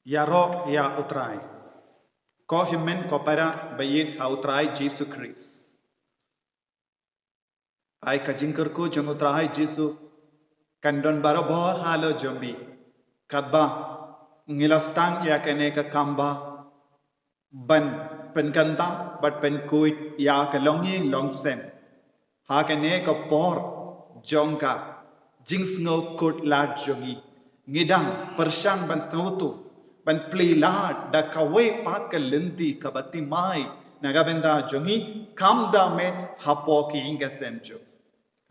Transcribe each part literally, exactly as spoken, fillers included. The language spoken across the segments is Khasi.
Ïaroh ïa U Trai. Ko hynmen ko para ba ïeit ha U Trai Jisu Khrist. Ai ka jingkyrkhu jong U Trai Jisu kan don barabor halor jong phi. Katba ngi la sdang ïa kane ka kam ba ban pynkyntang bad pynkhuid ïa ka longïing longsem. Ha kane ka por jong ka jingsngewkhuslai jong ngi, ngi dang pyrshang ban sngewthuh, ban plie lad da kawei pat ka lynti kaba thymmai na ka bynta jong ngi, kam da me hapoh ki ïing ki sem jong ngi.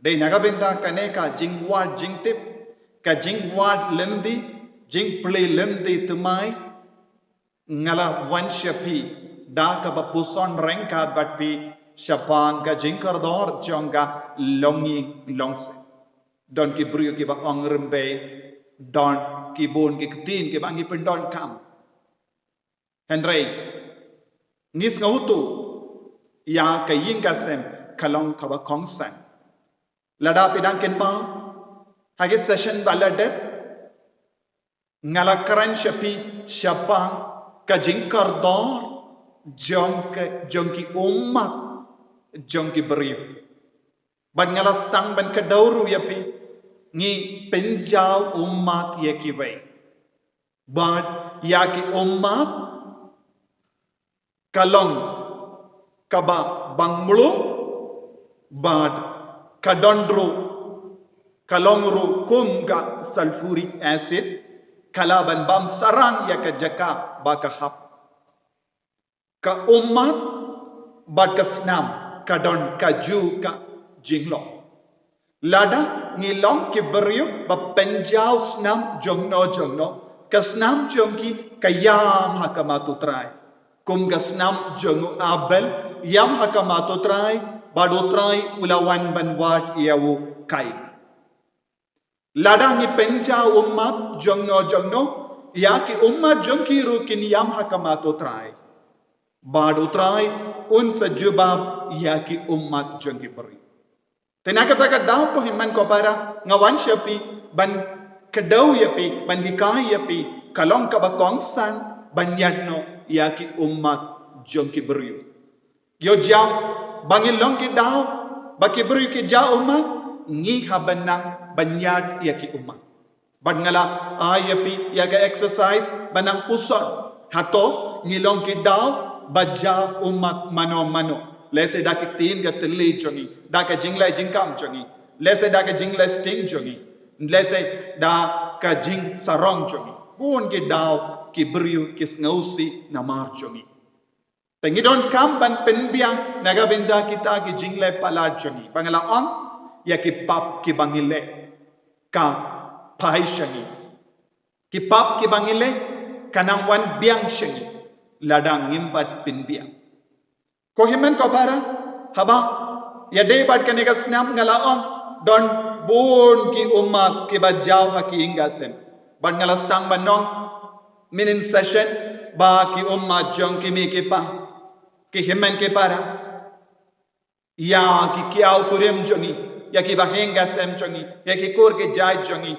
Dei na ka bynta kane ka jingwad jingtip, ka jingwad lynti, jingplie lynti thymmai, nga la wan sha phi da kaba puson ryngkat bad phi shaphang ka jingkordor jong ka longïing longsem. Don ki briew kiba ong rymbei, don ki bun ki ktien kiba ngi pyndonkam. Hynrei ngi sngewthuh ïa ka ïing ka sem ka long kaba kongsan. Lada phi dang kynmaw, ha ki session ba la dep, nga la kren sha phi shaphang ka jingkordor jong ka, jong ki ummat jong ki briew. Bad nga la sdang ban kdew ruh ïa phi, ngi pynjaw ummat ïa kiwei. Bad ïa ki ummat ka long kaba bang mluh, bad ka don ruh, ka long ruh kum ka sulfuric acid, ka lah ban bam sarang ïa ka jaka ba ka hap. Ka ummat bad ka snam ka don kajuh ka jinglong. Lada ngi long ki briew ba pynjaw snam jongno jongno, ka snam jong ki ka ïam ha khmat U Trai. Kum ka snam jong u Abel ïam ha khmat U Trai, bad U Trai u la wan ban wad ïa u Kain. Lada ngi pynjaw ummat jongno jongno, ïa ki ummat jong ki ruh kin ïam ha khmat U Trai. Bad U Trai un sa jubab ïa ki ummat jong ki briew. Te na kata ka daw ko hynmen ko para, nga wan sha phi ban kdew ïa phi, ban hikai ïa phi, ka long kaba kongsan ban ïaid noh ïa ki ummat jong ki briew. Ïoh jia ba ngi long ki daw ba ki briew ki jaw ummat, ngi hap ban nang ban ïaid ïa ki ummat. Bad nga la ai ïa phi ïa ka exercise ban nang puson, hato ngi long ki daw ba jaw ummat mano mano. Lehse da ki ktien ka thylli jong ngi, da ka jingleh jingkam jong ngi, lehse da ka jingleh sting jong ngi, lehse da ka jingsarong jong ngi. Bun ki daw ki briew ki sngewsih namar jong ngi. Te ngi donkam ban pynbiang na ka bynta kita ki jingleh palat jong ngi. Ba nga la ong ïa ki pap kiba ngi leh, ka phai sha ngi. Ki pap kiba ngi leh ka nang wan biang sha ngi lada ngim pat pynbiang. Ko hynmen ko para, haba ïadei bad kane ka snam nga la ong don bun ki ummat kiba jaw ha ki ïing ki sem. Bad nga la sdang ban ong mynhynnin session ba ki ummat jong ki mei ki pa, ki hynmen ki para, ïa ki kiaw kurim jong ngi, ïa ki bahaïing hasem jong ngi, ïa ki kur ki jait jong ngi,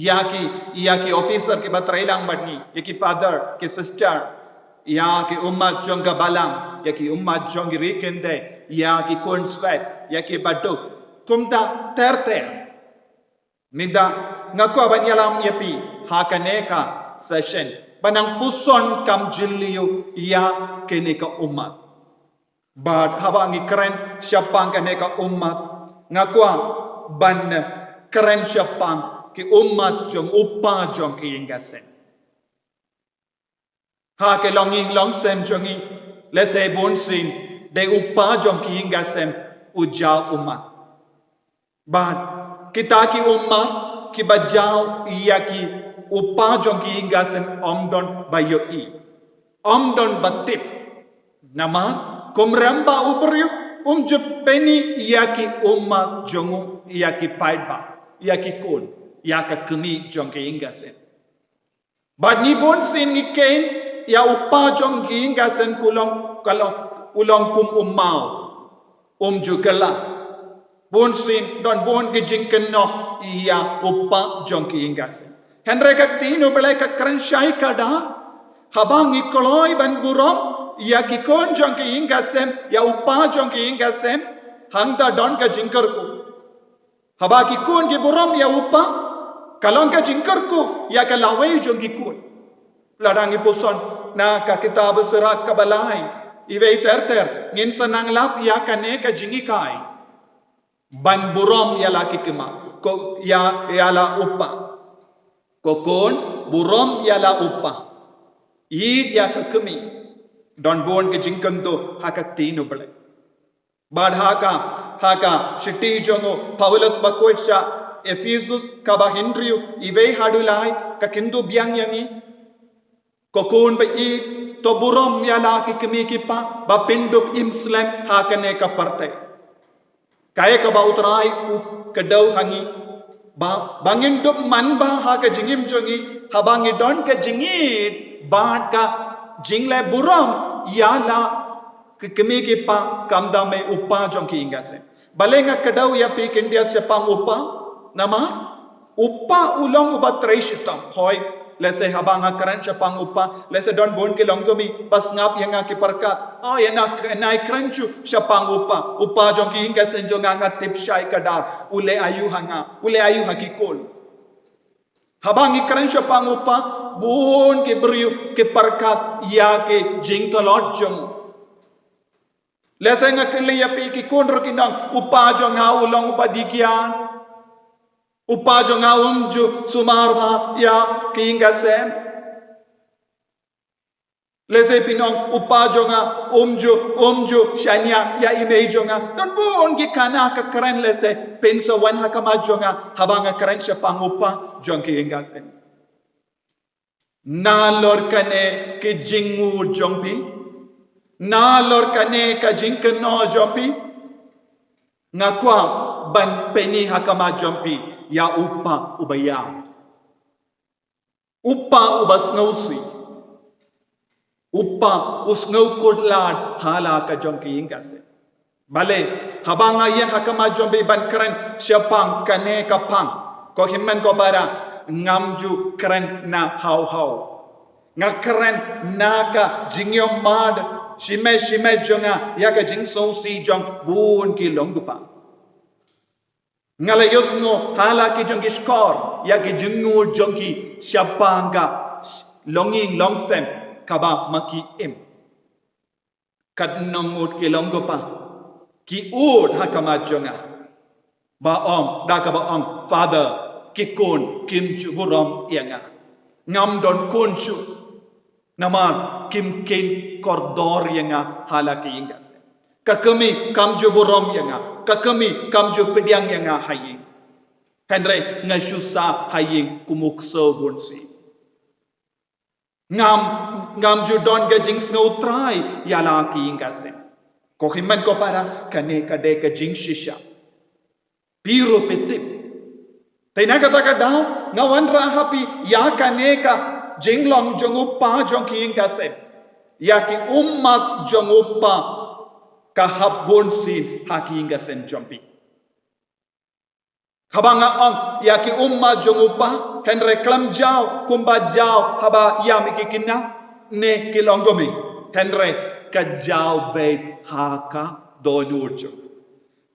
ïa ki, ïa ki officer kiba trei lang bad ngi, ïa ki father, ki sister, ïa ki ummat jong ka balang, ïa ki ummat jong ki ri kyndai, ïa ki khun swet, ïa ki baduk, kumta ter ter. Mynta nga kwah ban ïalam ïa phi ha kane ka session ban nang puson kam jylliew ïa kane ka ummat. Bad haba ngi kren shaphang kane ka ummat, nga kwah ban kren shaphang ki ummat jong u kpa jong ki ïing ki sem. Ha ki longïing longsem jong ngi, lehse bunsien dei u kpa jong ki ïing ki sem u jaw ummat. Bad kita ki ummat kiba jaw ïa ki, u kpa jong ki ïing ki sem ym don ba ïohi, ym don ba tip. Namar kumrem ba u briew um ju pyni ïa ki ummat jong u ïa ki paidbah, ïa ki khun, ïa ka kmie jong ki ïing ki sem. Bad ngi bunsien ngi kheiñ ïa u kpa jong ki ïing ki sem u long, ka long, u long kum u maw, um ju kylla. Bunsien don bun ki jingkynnoh ïa u kpa jong ki ïing ki sem. Hynrei ka ktien U Blei ka kren shai ka da Haba ngi kloi ban burom ïa ki khun jong ki ïing ki sem, ïa u kpa jong ki ïing ki sem, hangta don ka jingkyrkhu. Haba ki khun ki burom ïa u kpa, ka long ka jingkyrkhu ïa ka lawei jong ki khun. Lada ngi puson na ka kitab Sirak kaba lai, iwei ter ter, ngin sa nang lap ïa kane ka jinghikai. Ban burom ïa la ki kmie, ko ïa, ïa la u kpa. Ko khun, burom ïa la u kpa. Ïeit ïa ka kmie. Don bun ki jingkyntu ha ka ktien U Blei. Bad ha ka, ha ka shithi jong u Paulus ba koit sha Ephesus kaba hynriew, iwei haduh lai, ka kyntu biang ïa ngi. Ko khun ba ïeit, to burom ïa la ki kmie ki kpa, ba pyndup im slem ha kane ka pyrthei. Kaei kaba U Trai u kdew ha ngi, ba, ba ngin dup manbha ha ka jingim jong ngi, haba ngi don ka jingïeit bad ka jingleh burom ïa la ki kmie ki kpa, khamtam eh u kpa jong ki ïing ki sem. Balei nga kdew ïa phi khyndiat shaphang u kpa? Namar u kpa u long uba trei shitom. Hooid, lehse haba nga kren shaphang u kpa, lehse don bun ki longkmie ba sngap ïa nga ki pyrkhat, oh, ïa nga, nga kren shuh shaphang u kpa. U kpa jong ki ïing ki sem jong nga, nga tip shai kdar. U leh aïu ha nga, u leh aïu ha ki khun. Haba ngi kren shaphang u kpa, bun ki briew ki pyrkhat ïa ki jingtlot jong u. Lehse nga kylli ïa phi, ki khun ruh kin ong, u kpa jong nga u long uba dih kiad. U kpa jong nga um ju sumar bha ïa ki ïing ki sem. Lehse phin ong, u kpa jong nga um ju, um ju shaniah ïa i mei jong nga. Don bun ki khana ka kren, lehse phin sa wan ha khmat jong nga haba nga kren shaphang u kpa jong ki ïing ki sem. Nalor kane ka jingngud jong phi, nalor kane ka jingkynnoh jong phi, nga kwah ban pyni ha khmat jong phi ïa u kpa uba ïam. U kpa uba sngewsih. U kpa u sngewkhuslai ha la ka jong ki ïing ki sem. Balei, haba nga ïeng ha khmat jong phi ban kren shaphang kane ka phang, ko hynmen ko para, ngam ju kren na haw haw. Nga kren na ka jingïohmad shimet shimet jong nga ïa ka jingsngewsih jong bun ki longkpa. Nga la ïohsngew ha la ki jong ki shkor ïa ki jingngud jong ki shaphang ka longïing longsem kaba ma ki im. Katno ngut ki longkpa ki ud ha khmat jong nga, ba ong, da kaba ong, Father, ki khun kim ju burom ïa nga. Ngam don khun shuh. Namar kim kheiñ kordor ïa nga ha la ki ïing ki sem. Ka kmie kam ju burom ïa nga. Ka kmie kam ju pdiang ïa nga ha ïing. Hynrei nga shu sah ha ïing kum u ksew bunsien. Ngam, ngam ju don ka jingsngew trai ïa la ki ïing ki sem. Ko hynmen ko para, kane ka dei ka jingshisha. Phi ruh phi tip. Te na kata ka daw, nga wanrah ha phi ïa kane ka jinglong jong u kpa jong ki ïing ki sem. Ïa ki ummat jong u kpa ka hap bunsien ha ki ïing ki sem jong phi. Haba nga ong ïa ki ummat jong u kpa, hynrei khlem jaw kumba jaw haba ïam ïa ki khynnah ne ki longkmie. Hynrei ka jaw beit ha ka dohnud jong u.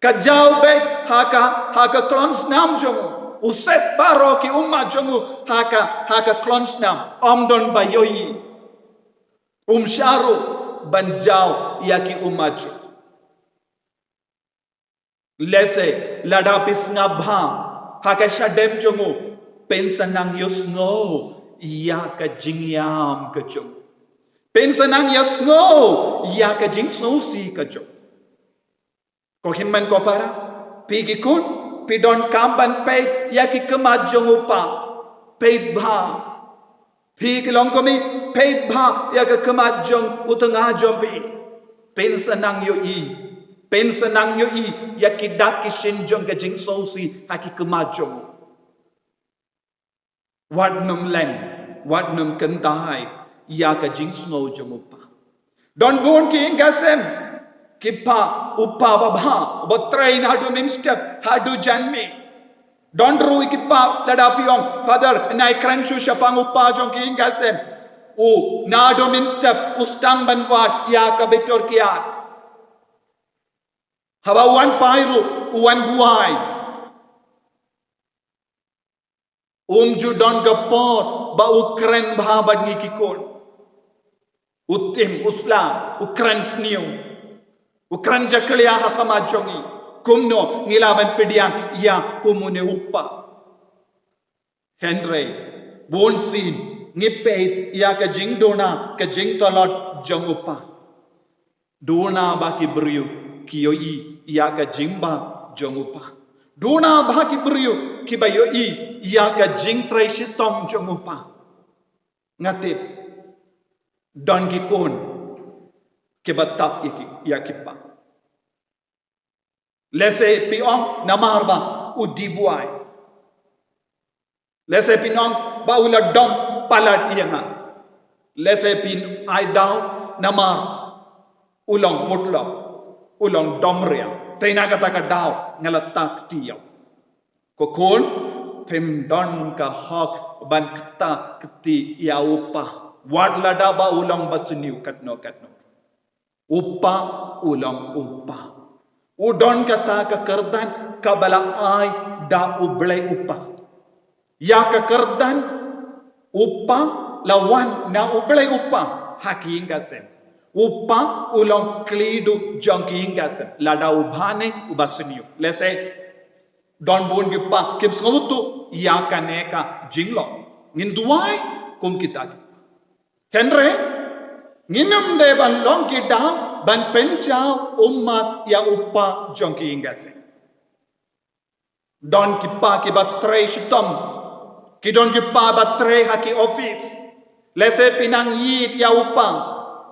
Ka jaw beit ha ka, ha ka khlon snam jong u. U set baroh ki ummat jong u ha ka, ha ka khlon snam. Ym don ba ïohi. Um shah ruh ban jaw ïa ki ummat jong u. Lehse lada phi sngap bha ha ka shadem jong u, phin sa nang ïohsngew ïa ka jingïam ka jong u. Phin sa nang ïohsngew ïa ka jingsngewsih ka jong u. Ko hynmen ko para, phi ki khun, phi donkam ban peit ïa ki khmat jong u kpa. Peit bha. Phi ki longkmie, peit bha ïa ka khmat jong u tnga jong phi. Phin sa nang ïohi. Phin sa nang ïohi ïa ki dak ki shin jong ka jingsngewsih ha ki khmat jong u. Wat nym leh, wat nym kyntait ïa ka jingsngew jong u kpa. Don bun ki ïing ki sem, ki kpa, u kpa babha, uba trei naduh mynstep haduh janmiet. Don ruh ki kpa, lada phi ong, Father, nga kren shuh shaphang u kpa jong ki ïing ki sem. U naduh mynstep u sdang ban wad ïa ka bitor kiad. Haba u wan phai ruh u wan buaid. Um ju don ka por ba u kren bha bad ngi ki khun. U tim u sla u kren sniew. U kren jakhlia ha khmat jong ngi. Kumno ngi lah ban pdiang ïa kum une u kpa. Hynrei bunsien ngi peit ïa ka jingduna ka jingtlot jong u kpa. Duna ba ki briew ki ïohi ïa ka jingbha jong u kpa. Duna ba ki briew kiba ïohi ïa ka jingtrei shitom jong u kpa. Nga tip don ki khun kiba tap ïa ki, ïa ki kpa. Lehse phi ong namar ba u dih buaid. Lehse phi ong ba u la dom palat ïa nga. Lehse phi ai daw namar u long mutlop, u long dom riang. Te na kata ka daw nga la tak ti ïa u. Ko khun, phim don ka hok ban kta kti ïa u kpa. Wat lada ba u long ba sniew katno katno. U kpa u long u kpa. U don kata ka kyrdan kaba la ai da U Blei u kpa. Ïa ka kyrdan u kpa la wan na U Blei u kpa ha ki ïing ki sem. U kpa u long khlieh duh jong ki ïing ki sem. Lada u bha ne u ba sniew. Lehse don bun ki kpa kim sngewthuh ïa kane ka jinglong. Ngin duwai kum kita ki kpa. Hynrei ngin ym dei ban long ki daw ban pynjaw ummat ïa u kpa jong ki ïing ki sem. Don ki kpa kiba trei shitom. Ki don ki kpa ba trei ha ki office. Lehse phi nang ïeit ïa u kpa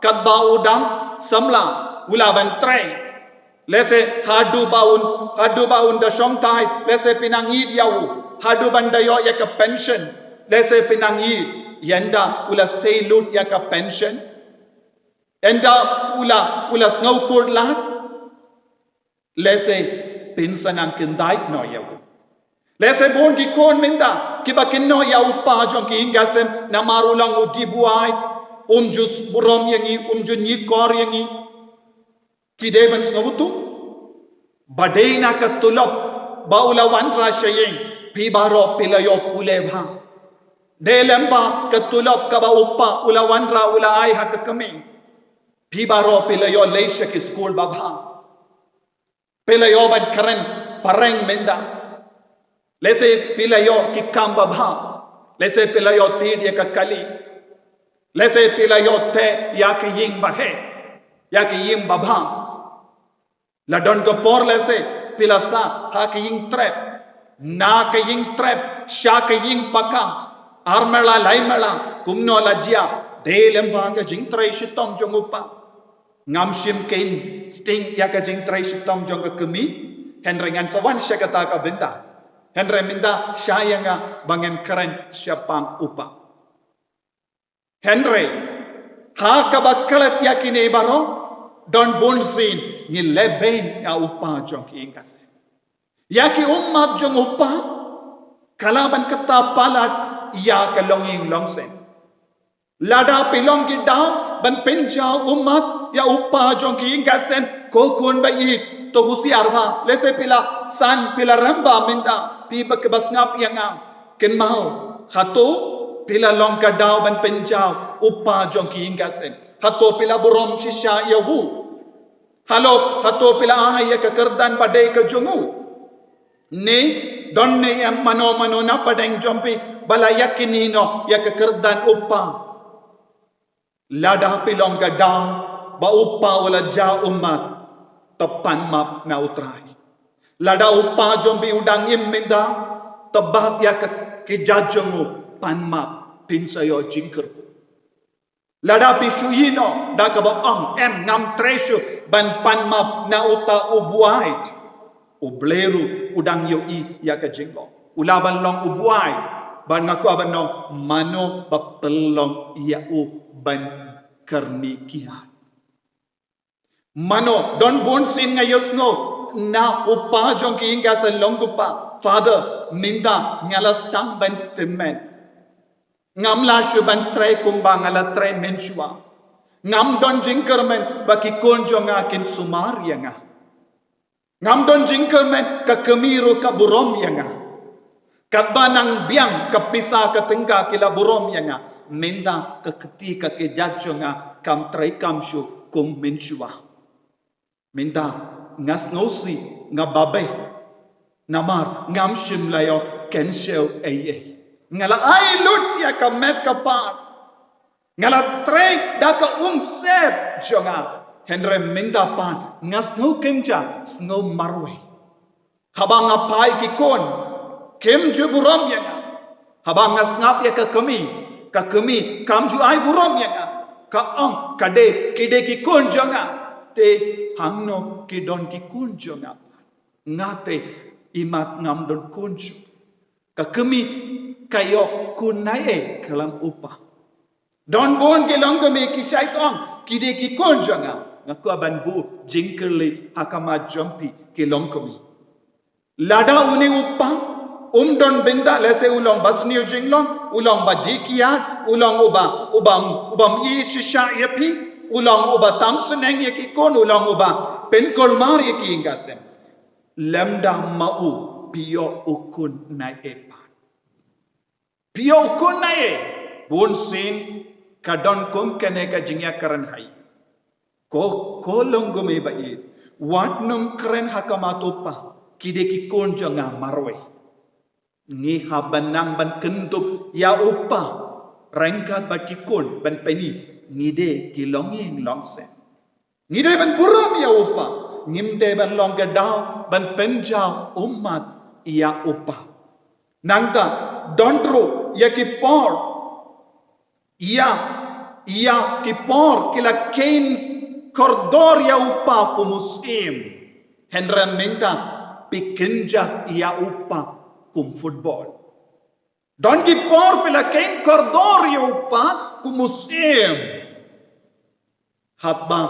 katba u dang samla u lah ban trei. Lehse haduh ba un, haduh ba un da shong thait, lehse phi nang ïeit ïa u. Haduh ban da ïoh ïa ka pension, lehse phi nang ïeit. Ynda u la sei lut ïa ka pension, ynda u la, u la sngew kut lad, lehse phin sa nang kyndait noh ïa u. Lehse bun ki khun mynta kiba kynnoh ïa u kpa jong ki ïing ki sem namar u long u dih buaid, um ju burom ïa ngi, um ju ñiewkor ïa ngi. Ki dei ban sngewthuh ba dei na ka tulop ba u la wanrah sha ïing, phi baroh phi la ïoh pule bha. Dei lem ba ka tulop kaba u kpa u la wanrah u la ai ha ka kmie, phi baroh phi la ïoh leit sha ki skul babha. Phi la ïoh ban kren phareng mynta. Lehse phi la ïoh ki kam babha. Lehse phi la ïoh tied ïa ka kali. Lehse phi la ïoh teh ïa ka ïing baheh, ïa ka ïing babha. La don ka por lehse phi la sah ha ka ïing trep, na ka ïing trep, sha ka ïing paka, ar mala lai mala, kumno la jia, dei lem ba ka jingtrei shitom jong u kpa. Ngam shim kein sting ïa ka jingtrei shitom jong ka kmie, hynrei ngan sa wan sha kata ka bynta. Hynrei mynta shah ïa nga ba ngan kren shaphang u kpa. Hynrei ha kaba klet ïa kine baroh, don bun sien ngi lehbeiñ ïa u kpa jong ki ïing ki sem. Ïa ki ummat jong u kpa ka lah ban kata palat ïa ka longïing longsem. Lada phi long ki daw ban pynjaw ummat ïa u kpa jong ki ïing ki sem, ko khun ba ïeit, to husiar bha. Lehse phi la san, phi la rem bha mynta, phi ba kaba sngap ïa nga. Kynmaw, hato phi la long ka daw ban pynjaw u kpa jong ki ïing ki sem? Hato phi la burom shisha ïa u? Halo, hato phi la ai ïa ka kyrdan ba dei ka jong u? Ne don ne em mano mano na pdeng jong phi ba la ïakynnoh ïa ka kyrdan u kpa? Lada phi long ka daw ba u kpa u la jia ummat, to pan map na u Trai. Lada u kpa jong phi u dang im mynta, to bat ïa ka kjat jong u, pan map, phin sa ïoh jingkyrkhu. Lada phi shu ïehnoh da kaba ong, em, ngam trei shuh ban pan map na uta u buaid, U Blei ruh u dang ïohi ïa ka jinglong. U lah ban long u buaid, bad nga kwah ban ong mano ba pynlong ïa u ban kyrni kiad. Mano, don bun sien nga ïohsngew na u kpa jong ki ïing ki sem, long u kpa, Father, mynta nga la sdang ban tymmen. Ngam lah shuh ban trei kumba nga la trei mynshuwa. Ngam don jingkyrmen ba ki khun jong nga kin sumar ïa nga. Ngam don jingkyrmen ka kmie ruh ka burom ïa nga. Katba nang biang ka pisa ka tyngka ki la burom ïa nga. Mynta ka kti ka kjat jong nga kam trei kam shuh kum mynshuwa. Mynta nga sngewsih nga babe. Namar ngam shym la ïoh kynshew ei ei. Nga la ai lut ïa ka met ka phad. Nga la trei da ka umsyep jong nga. Hynrei mynta pat nga sngew kynja, sngew marwei. Haba nga phai ki khun, kim ju burom ïa nga. Haba nga sngap ïa ka kmie, ka kmie kam ju ai burom ïa nga. Ka ong ka dei, ki dei ki khun jong nga. Te hangno ki don ki khun jong nga? Nga te imat ngam don khun shuh. Ka kmie ka ïoh khun naiei khlem u pa. Don bun ki longkmie ki shait ong ki dei ki khun jong nga. Nga kwah ban buh jingkylli ha khmat jong phi ki longkmie. Lada une u pa um don bynta, lehse u long ba sniew jinglong, u long ba dih kiad, u long uba, uba, uba ym ïeit shisha ïa phi, u long uba tam sneng ïa ki khun, u long uba pynkulmar ïa ki ïing ki sem. Lymda ma u phi ïoh u khun naiei pat. Phi ïoh u khun naiei. Bunsien ka don kum kane ka jingïakren ha ïing. Ko, ko longkmie ba ïeit, wat nym kren ha khmat u pa, ki dei ki khun jong nga marwei. Ngi hap ban nang ban kyndup ïa u pa ryngkat bad ki khun ban pyni ngi dei ki longïing longsem. Ngi dei ban burom ïa u pa. Ngim dei ban long ka daw ban pynjaw ummat ïa u pa. Nangta don ruh ïa ki por, ïa, ïa ki por ki la kheiñ kordor ïa u pa kum u syiem. Hynrei mynta phi kynjat ïa u pa kum football. Don ki por phi la kheiñ kordor ïa u pa kum u syiem. Haba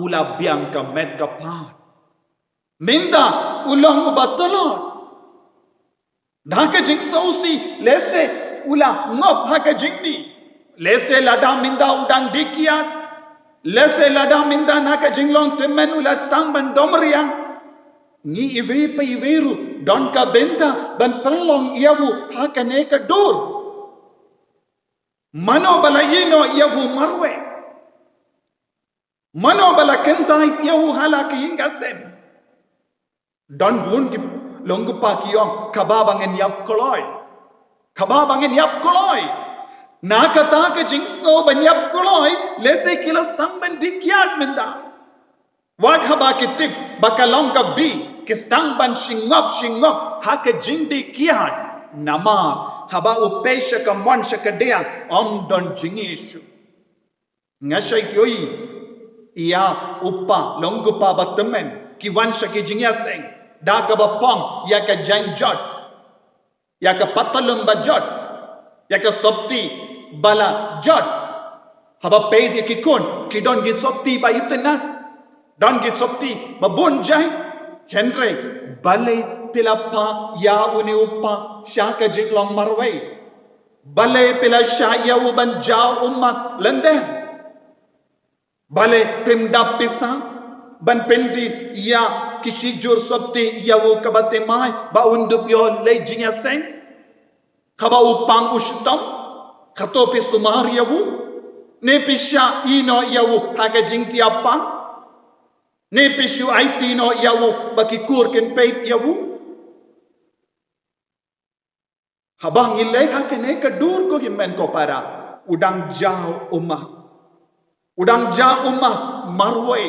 u la biang ka met ka phad, mynta u long uba tlot. Da ka jingsngewsih, lehse u la ngop ha ka jingdih. Lehse lada mynta u dang dih kiad. Lehse lada mynta na ka jinglong tymmen u la sdang ban dom riang. Ngi iwei pa iwei ruh don ka bynta ban pynlong ïa u ha kane ka dur. Mano ba la ïehnoh ïa u marwei? Mano ba la kyntait ïa u ha la ka ïing ka sem? Don bun ki long ki pa ki ong, kaba ba ngin ïap kloi. Kaba ba ngin ïap kloi. Na kata ka jingsngew ban ïap kloi, lehse ki la sdang ban dih kiad mynta. Wat haba ki tip ba ka long ka bih, ki sdang ban shngop shngop ha ka jingdih kiad. Namar haba u pei sha ka mon sha ka diang, ym don jingïeit shuh. Nga shait ïohi ïa u pa, long u pa ba tymmen, ki wan sha ki jingïaseng da kaba phong ïa ka jaiñ jot, ïa ka patalum ba jot, ïa ka sopti ba la jot. Haba peit ïa ki khun, ki don ki sopti ba itynnad, don ki sopti ba bun jaiñ. Hynrei balei phi la phah ïa une u pa sha ka jinglong marwei? Balei phi la shah ïa u ban jaw ummat lyndet? Balei phim dap pisa ban pyndie ïa ki shijur sopti ïa u kaba thymmai ba un dup ïoh leit jingïaseng? Haba u pang u shitom, hato phi sumar ïa u? Ne phi shah ïehnoh ïa u ha ka jingthiah pang? Ne phi shu aiti noh ïa u ba ki kur kin peit ïa u? Haba ngi leit ha kane ka dur, ko hynmen ko para, u dang jaw ummat. U dang jaw ummat marwei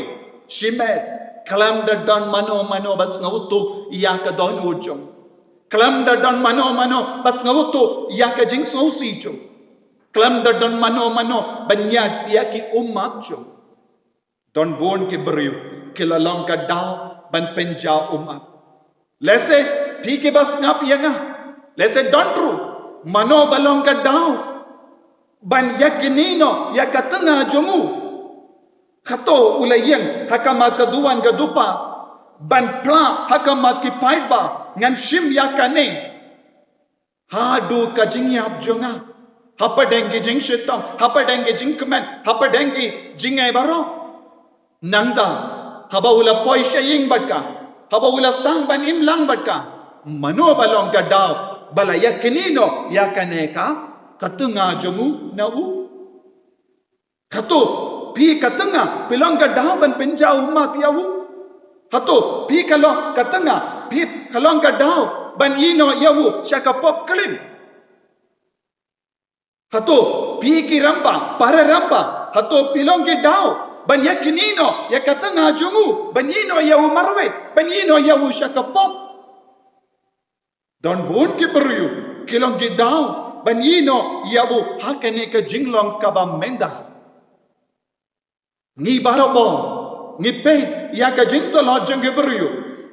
shimet, khlem da don mano mano ba sngewthuh ïa ka dohnud jong u. Khlem da don mano mano ba sngewthuh ïa ka jingsngewsih jong u. Khlem da don mano mano ban ñiad ïa ki ummat jong u. Don bun ki briew ki la long ka daw ban pynjaw ummat. Lehse phi kiba sngap ïa nga, lehse don ruh mano ba long ka daw ban ïakynnoh ïa ka tnga jong u. Hato u la ïeng ha khmat ka duwan ka dupa ban phla ha khmat ki paidbah, ngan shim ïa kane haduh ka jingïap jong nga? Hapdeng ki jingshitom, hapdeng ki jingkmen, hapdeng ki jingeh baroh. Nangta, haba u la poi sha ïing bad ka, haba u la sdang ban im lang bad ka, mano ba long ka daw ba la ïakynnoh ïa kane ka, ka tnga jong u na u? Hato phi ka tnga phi long ka daw ban pynjaw ummat ïa u? Hato phi ka long ka tnga phi ka long ka daw ban ïehnoh ïa u sha ka pop klim? Hato phi ki rangbah, para rangbah, hato phi long ki daw ban ïakynnoh ïa ka tnga jong u, ban ïehnoh ïa u marwei, ban ïehnoh ïa u sha ka pop? Don bun ki briew ki long ki daw ban ïehnoh ïa u ha kane ka jinglong kaba mynta. Ngi baroh ngi peit ïa ka jingtlot jong ki briew.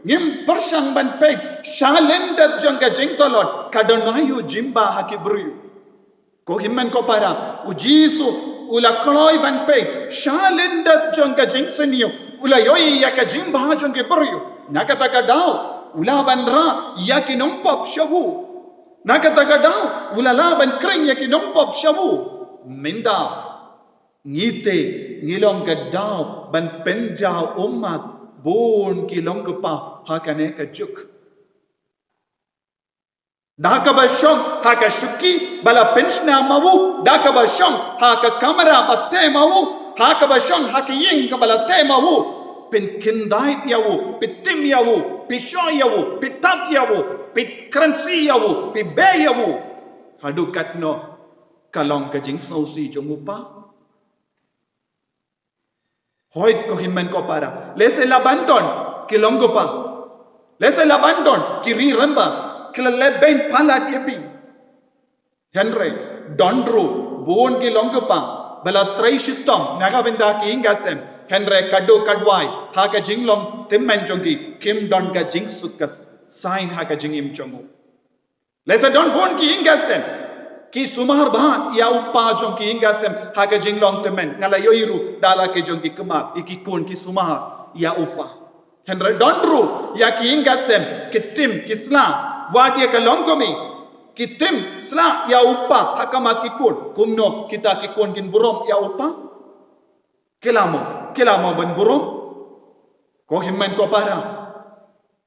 Ngim pyrshang ban peit shalyndet jong ka jingtlot ka don aïu jingbha ha ki briew. Ko hynmen ko para, u Jisu u la kloi ban peit shalyndet jong ka jingsniew, u la ïohi ïa ka jingbha jong ki briew. Na kata ka daw u la ban rah ïa ki nongpop sha u. Na kata ka daw u la lah ban khring ïa ki nongpop sha u. Mynta ngi te ngi long ka daw ban pynjaw ummat bun ki long kpa ha kane ka juk. Da kaba shong ha ka shuki ba la pynshna ma u, da kaba shong ha ka kamra ba teh ma u, ha kaba shong ha ka ïing kaba la teh ma u, pynkyndait ïa u, pyntim ïa u, pynshoh ïa u, pyntap ïa u, pynkrensi ïa u, pynbei ïa u. Haduh katno ka long ka jingsngewsih jong u pa? Hooid ko hynmen ko para, lehse la ban don ki long kpa, lehse la ban don ki ri rangbah ki la leh beiñ palat ïa phi. Hynrei don ruh bun ki long kpa ba la trei shitom na ka bynta ki ïing ka sem, hynrei ka duh ka duwai ha ka jinglong tymmen jong ki kim don ka jingsuk ka saiñ ha ka jingim jong u. Lehse don bun ki ïing ka sem ki sumar bha ïa u pa jong ki ïing ka sem ha ka jinglong tymmen. Nga la ïohi ruh da la ki jong ki khmat ïa ki khun ki sumar ïa u pa. Hynrei don ruh ïa ki ïing ka sem ki tim ki sla, wat ïa ka longkmie, ki tim sla ïa u pa ha khmat ki khun. Kumno kita ki khun kin burom ïa u pa? Ki la mo, ki la mo ban burom? Ko hynmen ko para,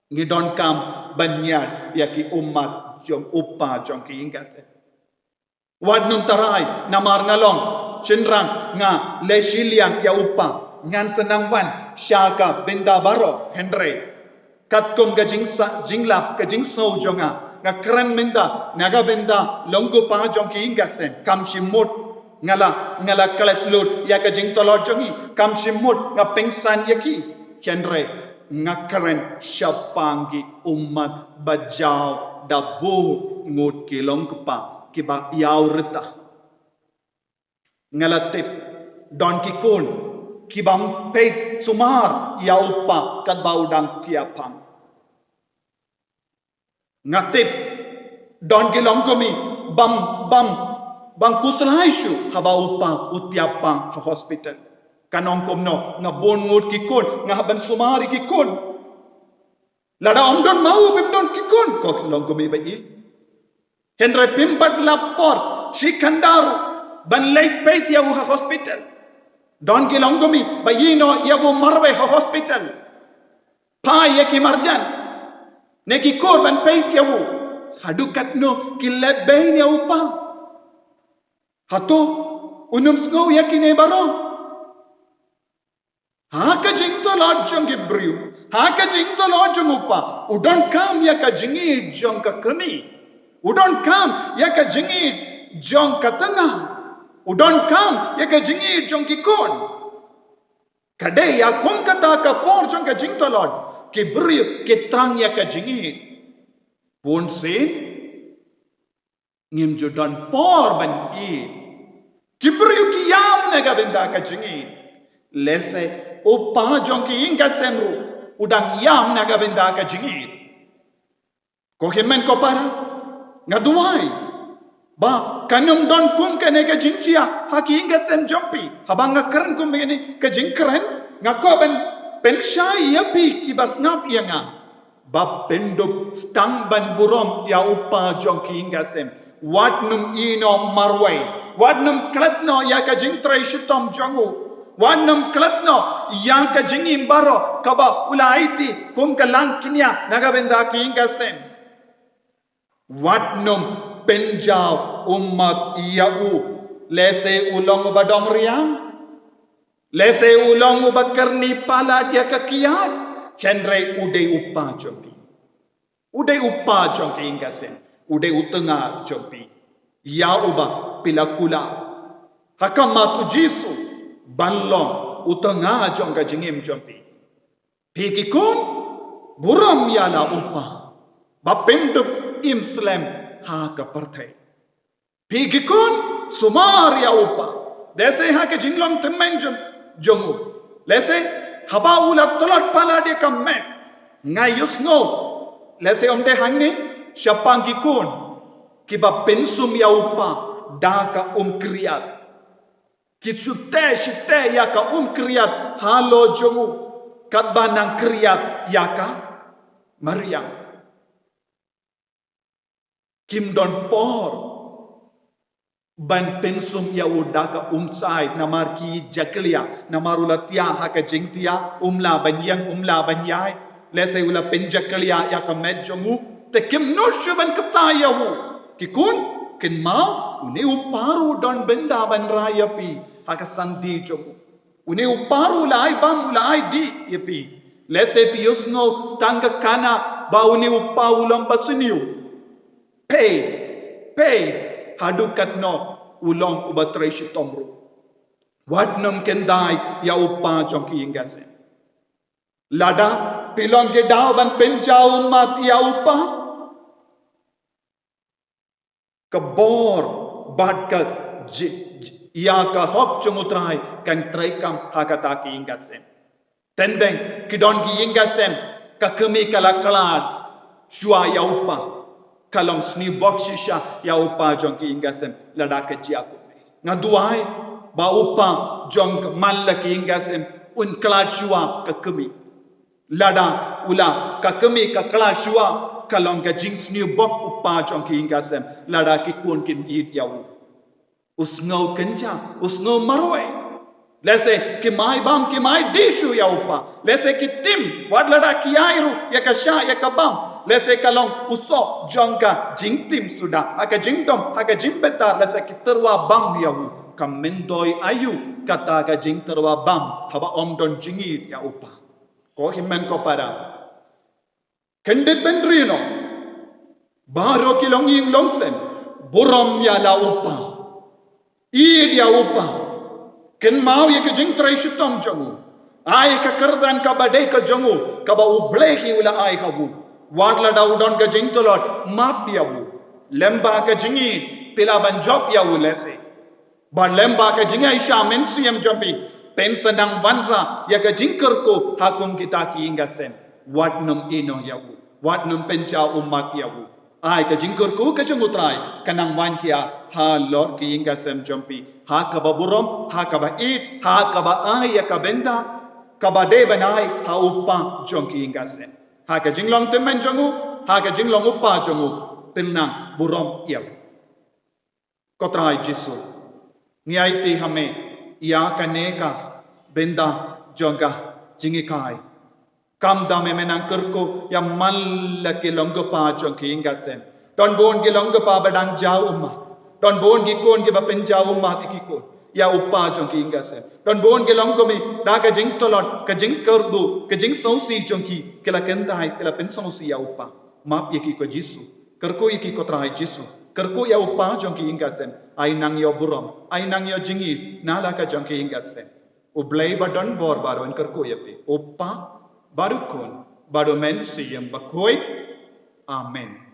ngi donkam ban ñiad ïa ki ummat jong u pa jong ki ïing ka sem. Wat nym tharai namar nga long shynrang nga leh shiliang ïa u pa, ngan sa nang wan sha ka bynta baroh. Hynrei katkum ka jingsa, jinglap, ka jingsngew jong nga, nga kren mynta na ka bynta long kpa jong ki ïing ka sem. Kam shym mut nga la, nga la klet lut ïa ka jingtlot jong ngi, kam shym mut nga pynsan ïa ki. Hynrei nga kren shaphang ki ummat ba jaw da bun ngut ki long kpa kiba ïaw rta. Nga la tip don ki khun ki bym peit sumar ïa u pa katba u dang tiap phang. Nga tip don ki longkmie bym, bym, bym khuslai shuh haba u pa u tiap phang ha hospital. Kan ong kumno, nga bun ngut ki khun, nga hap ban sumar ïa ki khun. Lada ym don ma u phim don ki khun, ko longkmie ba ïeit. Hynrei phim pat lap por shi kynda ruh ban leit peit ïa u ha hospital. Don ki longkmie ba ïehnoh ïa u marwei ha hospital. Phai ïa ki marjan ne ki kur ban peit ïa u. Haduh katno kin leh beiñ ïa u pa? Hato un ym sngew ïa kine baroh? Ha ka jingtlot jong ki briew, ha ka jingtlot jong u pa, u donkam ïa ka jingïeit jong ka kmie, u donkam ïa ka jingïeit jong ka tnga, u donkam ïa ka jingïeit jong ki khun. Ka dei ïa kum kata ka por jong ka jingtlot ki briew ki thrang ïa ka jingïeit. Bunsien ngim ju don por ban ïeit. Ki briew ki ïam na ka bynta ka jingïeit. Lehse u pa jong ki ïing ka sem ruh u dang ïam na ka bynta ka jingïeit. Ko hynmen ko para, nga duwai ba kan ym don kum kane ka jingjia ha ki ïing ka sem jong phi. Haba nga kren kum kane ka jingkren, nga kwah ban pynshai ïa phi kiba sngap ïa nga ba phin dup sdang ban burom ïa u pa jong ki ïing ka sem. Wat nym ïehnoh marwei. Wat nym klet noh ïa ka jingtrei shitom jong u. Wat nym klet noh ïa ka jingim baroh kaba u la aiti kum ka langkñia na ka bynta ki ïing ka sem. Wat nym pynjaw ummat ïa u. Lehse u long uba dom riang. Lehse u long uba kyrni palat ïa ka kiad. Hynrei u dei u pa jong phi. U dei u pa jong ki ïing ka sem. U dei u tnga jong phi. Ïa uba phi la kular ha khmat u Jisu ban long u tnga jong ka jingim jong phi. Phi ki khun, burom ïa la u pa ba pyndup im slem ha ka pyrthei. Phi ki khun, sumar ïa u pa. Lehse ha ka jinglong tymmen jong, jong u. Lehse haba u la tlot palat ïa ka met, nga ïohsngew, lehse ym dei hangne, shaphang ki khun kiba pynsum ïa u pa da ka umkhriat. Ki shu teh shu teh ïa ka umkhriat halor jong u, katba nang khriat ïa ka mariang. Kim don por ban pynsum ïa u da ka umshai, namar ki jakhlia, namar u la thiah ha ka jingthiah, um lah ban ïeng, um lah ban ïaid. Lehse u la pynjakhlia ïa ka met jong u, te kim nud shuh ban kyntait ïa u. Ki khun, kynmaw, une u pa ruh u don bynta ban rai ïa phi ha ka santi jong u. Une u pa ruh u la ai bam, u la ai dih ïa phi. Lehse phi ïohsngew tang ka khana ba une u pa u long ba sniew. Pei, pei, haduh katno u long uba trei shitom ruh. Wat nym kyntait ïa u pa jong ki ïing ka sem. Lada phi long ki daw ban pynjaw ummat ïa u pa, ka bor bad ka ji-, ji-, ïa ka hok jong u Trai kan treikam ha kata ki ïing ka sem. Teng teng ki don ki ïing ka sem, ka kmie ka la khlad shuwa ïa u pa. Ka long sniew bok shisha ïa u pa jong ki ïing ka sem lada ka jia kumne. Nga duwai ba u pa jong man la ki ïing ka sem un khlad shuwa ka kmie. Lada u la ka kmie ka khlad shuwa, ka long ka jingsniew bok u pa jong ki ïing ka sem lada ki khun kim ïeit ïa u. U sngew kynja, u sngew marwei. Lehse kim ai bam, kim ai dih shuh ïa u pa. Lehse ki tim, wat lada ki ai ruh ïa ka shah ïa ka bam. Lehse ka long u soh jong ka jingtim suda. Ha ka jingdom, ha ka jingbitar, lehse ki tyrwa bam ïa u. Ka myntoi aïu kata ka jingtyrwa bam haba ym don jingïeit ïa u pa. Ko hynmen ko para, khyndiat bynriew noh. Baroh ki longïing longsem, burom ïa la u pa. Ïeit ïa u pa. Kynmaw ïa ka jingtrei shitom jong u. Ai ka kyrdan kaba dei ka jong u, kaba U Blei hi u la ai ha u. Wat lada u don ka jingtlot, map ïa u. Lem bad ka jingïeit, phi lah ban jop ïa u lehse. Bad lem bad ka jingai sha mynsiem jong phi, phin sa nang wanrah ïa ka jingkyrkhu ha kum kita ki ïing ka sem. Wat nym ïehnoh ïa u, wat nym pynjaw ummat ïa u. Ai ka jingkyrkhu ka jong u Trai ka nang wan hiar halor ki ïing ka sem jong phi, ha kaba burom, ha kaba ïeit, ha kaba ai ïa ka bynta kaba dei ban ai ha u pa jong ki ïing ka sem. Ha ka jinglong tymmen jong u, ha ka jinglong u pa jong u, phin nang burom ïa u. Ko Trai Jisu, ngi aiti ha me ïa kane ka bynta jong ka jinghikai. Kam da me, me nang kyrkhu ïa man la ki long ki pa jong ki ïing ka sem. Don bun ki long ki pa ba dang jaw ummat. Don bun ki khun kiba pynjaw ummat ïa ki khun, ïa u pa jong ki ïing ka sem. Don bun ki long kumne da ka jingtlot, ka jingkyrduh, ka jingsngewsih jong ki, ki la kyntait, ki la pynsngewsih ïa u pa. Map ïa ki ko Jisu. Kyrkhu ïa ki ko Trai Jisu. Kyrkhu ïa u pa jong ki ïing ka sem. Ai nang ïoh burom, ai nang ïoh jingïeit na la ka jong ki ïing ka sem. U Blei ba don bor baroh un kyrkhu ïa phi. U Pa, bad u Khun, bad u Mynsiem Bakhuid. Amen.